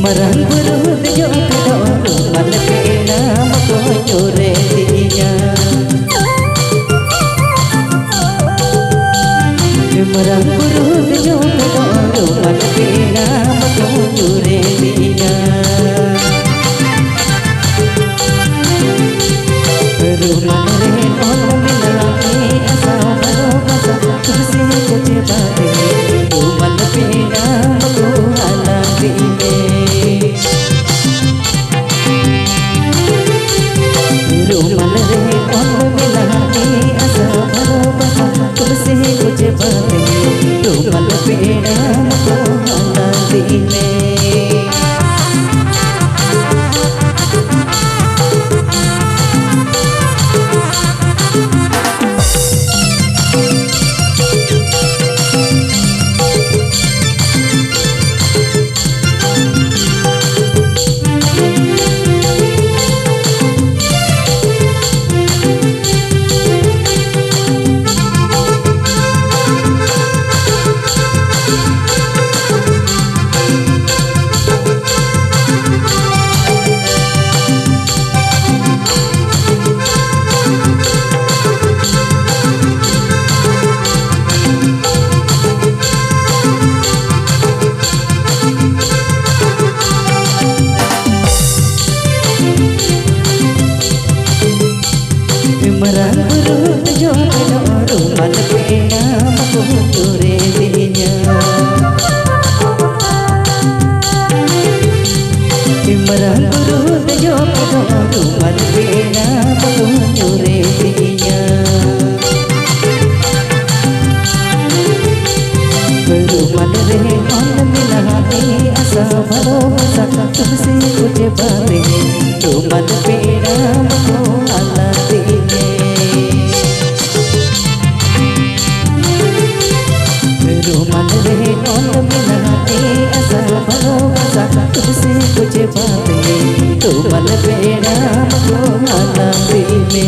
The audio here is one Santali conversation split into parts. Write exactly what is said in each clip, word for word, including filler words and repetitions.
ᱢᱟᱨᱟᱝ ᱵᱩᱨᱩ ᱫᱮᱡᱚᱜ ᱯᱷᱮᱰᱚᱜ ᱨᱩᱢᱟᱞ ᱯᱮᱲᱟ ᱢᱟᱠᱚ ᱧᱩᱨᱮᱫᱤᱧᱟ᱾ ᱢᱟᱨᱟᱝ ᱵᱩᱨᱩ ᱫᱮᱡᱚᱜ ᱯᱷᱮᱰᱚᱜ ᱨᱩᱢᱟᱞ ᱯᱮᱲᱟ ᱢᱟᱠᱚ ᱧᱩᱨᱮᱫᱤᱧᱟ᱾ ᱨᱩᱢᱟᱞ ᱨᱮ ᱚᱞ ᱢᱮᱱᱟᱜ ᱢᱮ ᱟᱥᱟ ᱵᱷᱟᱞᱚᱵᱟᱥᱟ, ᱛᱩᱞᱥᱤ ᱠᱚ ᱪᱮᱵᱟᱫ ᱨᱮ ᱨᱩᱢᱟᱞ ᱯᱮᱲᱟ ᱢᱟᱠᱚ ᱦᱟᱞᱟᱝ ᱤᱫᱤ ᱢᱮ᱾ ᱨᱩᱢᱟᱞ ᱨᱮ ᱚᱞ ᱢᱮᱱᱟᱜ ᱢᱮ ᱟᱥᱟ ᱵᱷᱟᱞᱚᱵᱟᱥᱟ, ᱛᱩᱞᱥᱤ ᱠᱚ ᱪᱮᱵᱟᱫ ᱨᱮ ᱨᱩᱢᱟᱞ ᱯᱮᱲᱟ ᱢᱟᱠᱚ ᱦᱟᱞᱟᱝ ᱤᱫᱤ ᱢᱮ᱾ ᱢᱟᱨᱟᱝ ᱵᱩᱨᱩ ᱫᱮᱡᱚᱜ ᱯᱷᱮᱰᱚᱜ ᱨᱩᱢᱟᱞ ᱯᱮᱲᱟ ᱢᱟᱠᱚ ᱧᱩᱨᱮᱫᱤᱧᱟ᱾ ᱢᱟᱨᱟᱝ ᱵᱩᱨᱩ ᱫᱮᱡᱚᱜ ᱯᱷᱮᱰᱚᱜ ᱨᱩᱢᱟᱞ ᱯᱮᱲᱟ ᱢᱟᱠᱚ ᱧᱩᱨᱮᱫᱤᱧᱟ᱾ ᱨᱩᱢᱟᱞ ᱨᱮ ᱚᱞ ᱢᱮᱱᱟᱜ ᱢᱮ ᱟᱥᱟ ᱵᱷᱟᱞᱚᱵᱟᱥᱟ, ᱛᱩᱞᱥᱤ ᱠᱚ ᱪᱮᱵᱟᱫ ᱨᱮ ᱨᱩᱢᱟᱞ ᱯᱮᱲᱟ ᱢᱟᱠᱚ ᱦᱟᱞᱟᱝ ᱤᱫᱤ ᱢᱮ᱾ ᱨᱩᱢᱟᱞ ᱨᱮ ᱚᱞ ᱢᱮᱱᱟᱜ ᱢᱮ ᱟᱥᱟ ᱵᱷᱟᱞᱚᱵᱟᱥᱟ, ᱛᱩᱞᱥᱤ ᱠᱚ ᱪᱮᱵᱟᱫ ᱨᱮ ᱨᱩᱢᱟᱞ ᱯᱮᱲᱟ ᱢᱟᱠᱚ ᱦᱟᱞᱟᱝ ᱤᱫᱤ ᱢᱮ᱾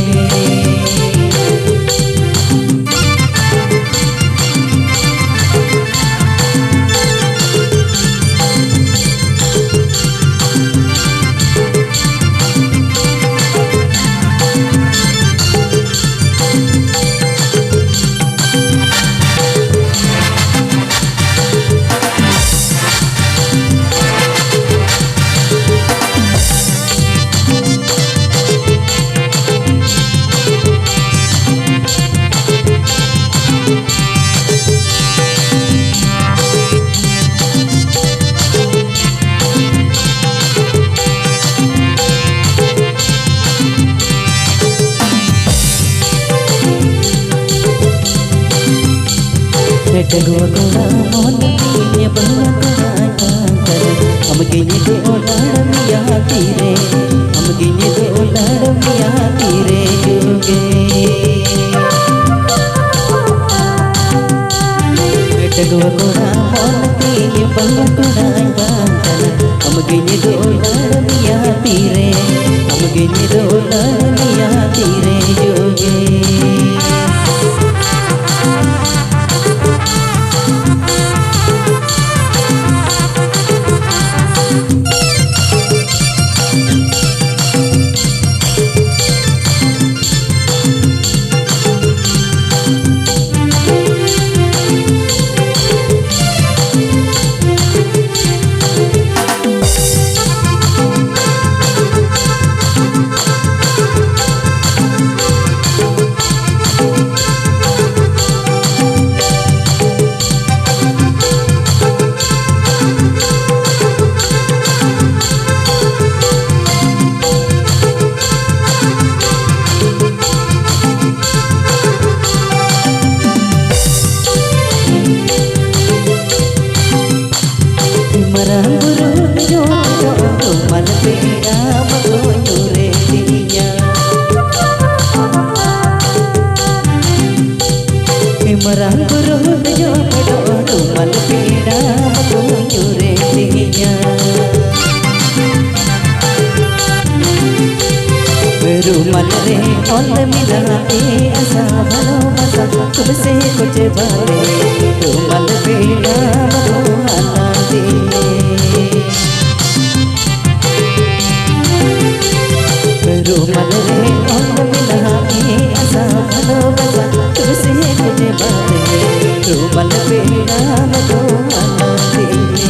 ᱰᱟᱺᱜᱩᱣᱟᱹ ᱠᱚᱲᱟ ᱢᱚᱱ ᱛᱤᱧ ᱵᱟᱹᱦᱩᱣᱟ ᱠᱚᱲᱟᱧ ᱵᱟᱝ ᱠᱟᱱᱟ᱾ ᱟᱢᱜᱤᱧ ᱫᱩᱞᱟᱹᱲ ᱢᱮᱭᱟ ᱛᱤᱨᱮ, ᱟᱢᱜᱤᱧ ᱫᱩᱞᱟᱹᱲ ᱢᱮᱭᱟ ᱛᱤᱨᱮ ᱡᱩᱜᱮ᱾ ᱰᱟᱺᱜᱩᱣᱟᱹ ᱠᱚᱲᱟ ᱢᱚᱱ ᱛᱤᱧ ᱵᱟᱹᱦᱩᱣᱟ ᱠᱚᱲᱟᱧ ᱵᱟᱝ ᱠᱟᱱᱟ᱾ ᱟᱢᱜᱤᱧ ᱫᱩᱞᱟᱹᱲ ᱢᱮᱭᱟ ᱛᱤᱨᱮ, ᱟᱢᱜᱤᱧ ᱫᱩᱞᱟᱹᱲ ᱢᱮᱭᱟ ᱛᱤᱨᱮ ᱡᱩᱜᱮ᱾ ᱢᱟᱨᱟᱝ ᱵᱩᱨᱩ ᱫᱮᱡᱚᱜ ᱯᱷᱮᱰᱚᱜ ᱨᱩᱢᱟᱞ ᱯᱮᱲᱟ ᱢᱟᱠᱚ ᱧᱩᱨᱮ ᱛᱤᱧᱟ᱾ ᱢᱟᱨᱟᱝ ᱵᱩᱨᱩ ᱫᱮᱡᱚᱜ ᱯᱷᱮᱰᱚᱜ ᱨᱩᱢᱟᱞ ᱯᱮᱲᱟ ᱢᱟᱠᱚ ᱧᱩᱨᱮ ᱛᱤᱧᱟ᱾ ᱨᱩᱢᱟᱞ ᱨᱮ ᱚᱞ ᱢᱮᱱᱟᱜ ᱮ ᱟᱥᱟ ᱵᱷᱟᱞᱚᱵᱟᱥᱟ, ᱛᱚᱵᱮ ᱥᱮ ᱠᱚ ᱪᱮᱵᱟᱞᱮ, ᱨᱩᱢᱟᱞ ᱯᱮᱲᱟ ᱢᱟᱠᱚ ᱦᱟᱞᱟᱝ ᱛᱤᱧ᱾ ᱨᱩᱢᱟᱞ ᱨᱮ ᱚᱞ ᱢᱮᱱᱟᱜ ᱮ ᱟᱥᱟ ᱵᱷᱟᱞᱚᱵᱟᱥᱟ, ᱛᱚᱵᱮ ᱥᱮ ᱠᱚ ᱪᱮᱵᱟᱞᱮ, ᱨᱩᱢᱟᱞ ᱯᱮᱲᱟ ᱢᱟᱠᱚ ᱦᱟᱞᱟᱝ ᱛᱤᱧ᱾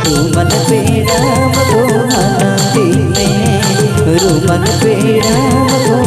ᱨᱩᱢᱟᱞ ᱯᱮᱲᱟ ᱢᱟᱠᱚ ᱦᱟᱞᱟᱝ ᱛᱤᱧ᱾ ᱨᱩᱢᱟᱞ ᱯᱮᱲᱟ ᱢᱟᱠᱚ